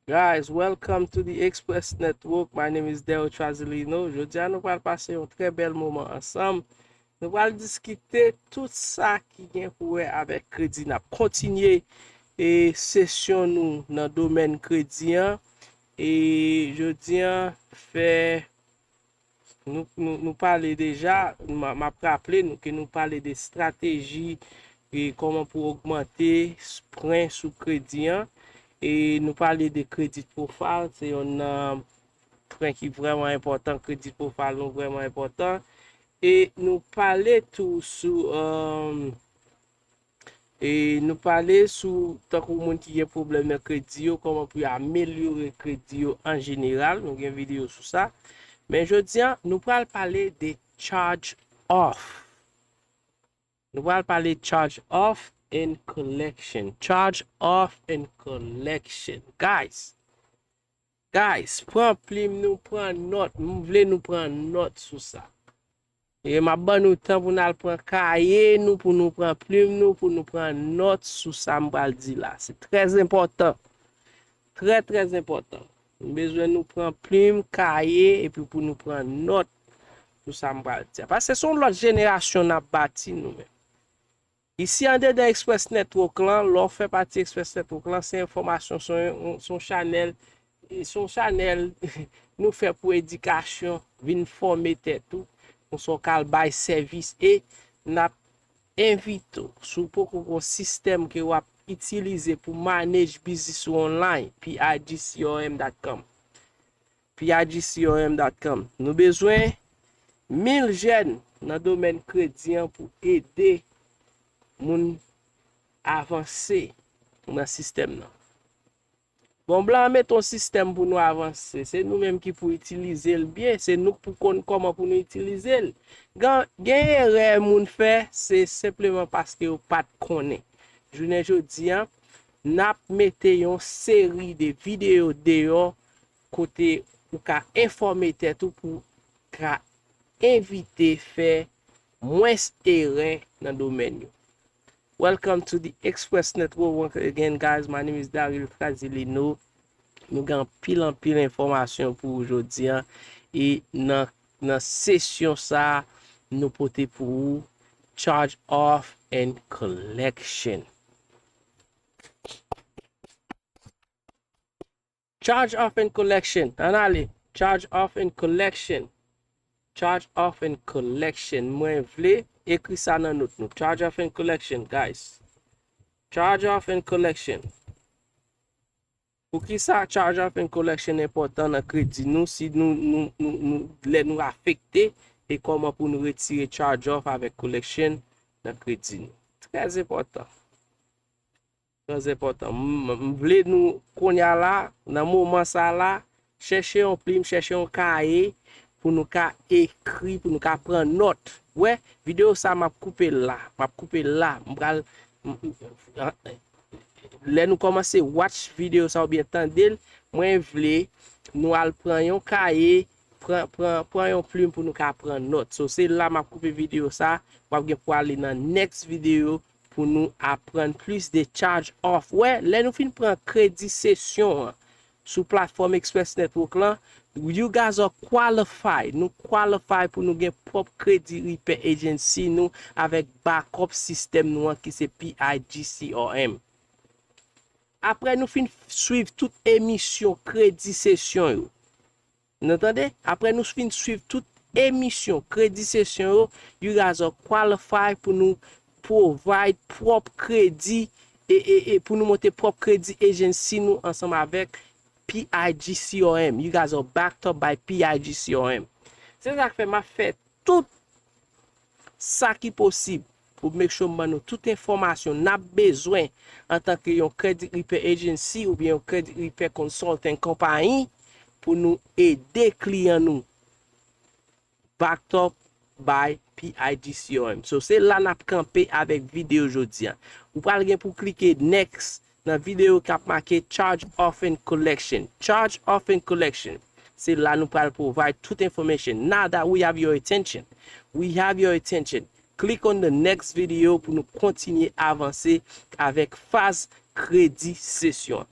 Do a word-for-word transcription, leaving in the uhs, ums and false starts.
Guys, welcome to the Express Network. My name is Daryl Trazilino. Jodi a nou pral pase yon trè bèl moman ansanm. Nou pral diskite tout sa ki gen pou wè avèk kredi. N ap kontinye e sesyon nou nan domèn kredi an. E jodi an fè nou, nou, nou pale deja, m, m ap raple nou ke nou pale de estrateji e kòman pou ogmante s- pwen sou kredi an. E nou pale de credit profile, se yon nan pwen ki vrèman enpòtan, credit profile nou vrèman enpòtan. E nou pale tou sou, um, e nou pale sou, tankou moun ki gen pwoblèm nan kredi yo, kòman pou yo amelyore kredi yo an jeneral. Nou gen videyo sou sa. Men jodi a, nou pral pale de charge off. Nou pral pale charge off and collection. Charge off and collection. Guys, guys, pran plim nou, pran nòt. M vle nou pran nòt sou sa. E m ap ban nou tan pou n al pran kaye nou, pou nou pran plim nou, pou nou pran nòt sou sa m pral di la. Se trè enpòtan. Trè, trè enpòtan. Nou bezwen nou pran plim, kaye, epi pou nou pran nòt sou sa m pral di a. Paske se yon lòt jenerasyon n ap bati nou menm. Isi andedan Express Network lan, lè w fè pati Express Network lan, se enfòmasyon, se yon, se yon chanèl, se yon chanèl nou fè pou edikasyon, vin fòme tèt ou, konsa w ka al bay sèvis e n ap envite w, si w poko gen yon sistèm ke w ap itilize pou manage biznis ou online, P I G C R M dot com. P I G C R M dot com. Nou bezwen mil jèn nan domèn kredi an pou ede moun avanse nan sistèm nan. Bon, blan an mete yon sistèm pou nou avanse. Se nou menm ki pou itilize l byen. Se nou k pou konn kòman pou nou itilize l. Gen, gen erè moun fè, se senpleman paske yo pa t konnen. Jounen jodi a, n ap mete yon seri de videyo deyò kote ou ka enfòme tèt ou pou ka evite fè mwens erè nan domèn yo. Welcome to the Express Network once again, guys. My name is Daryl Frazilino. Nou gen anpil, anpil enfòmasyon pou ou jodi a. E nan, nan sesyon sa, nou pote pou ou charge off and collection. Charge off and collection. Ann ale. Charge off and collection. Charge off and collection. Mwen vle ekri sa nan nòt nou. Charge off and collection, guys. Charge off and collection. Poukisa charge off and collection enpòtan nan kredi nou si nou, nou, nou, nou, lè nou afekte e kòman pou nou retire charge off avèk collection nan kredi nou? Trè enpòtan. Trè enpòtan. M, m vle nou, kounye a la, nan moman sa la, chèche yon plim, chèche yon kaye pou nou ka ekri, pou nou ka pran nòt. Wè, videyo sa m ap koupe l la. M ap koupe l la. M pral, m, m, an, lè nou kòmanse watch videyo sa oubyen tande l, mwen vle nou al pran yon kaye, pran, pran, pran yon plim pou nou ka pran nòt. So, se la m ap koupe videyo sa. W ap gen pou ale nan next videyo pou nou aprann plis de charge off. Wè, lè nou fin pran kredi sesyon an sou platfòm Express Network lan, you guys are qualified. Nou qualify pou nou gen pwòp credit repair agency nou avèk backup sistèm nou an ki se P I G C R M. Apre nou fin swiv tout emisyon kredi sesyon yo, nou tande? Apre nou fin swiv tout emisyon kredi sesyon yo, you guys are qualified pou nou provide pwòp kredi e, e, e pou nou monte pwòp kredi agency nou ansanm avèk P I G C R M. You guys are backed up by P I G C R M. Se sa k fè m ap fè tout sa ki posib pou make sure m ban nou tout enfòmasyon n ap bezwen antanke yon credit repair agency oubyen yon credit repair consulting company pou nou ede kliyan nou. Backed up by P I G C R M. So, se la n ap kanpe avèk videyo jodi a. Ou pral gen pou klike next nan videyo k ap make charge off and collection. Charge off and collection. Se la nou pral provide tout information. Now that we have your attention, we have your attention. Click on the next video pou nou kontinye avanse avèk faz kredi sesyon.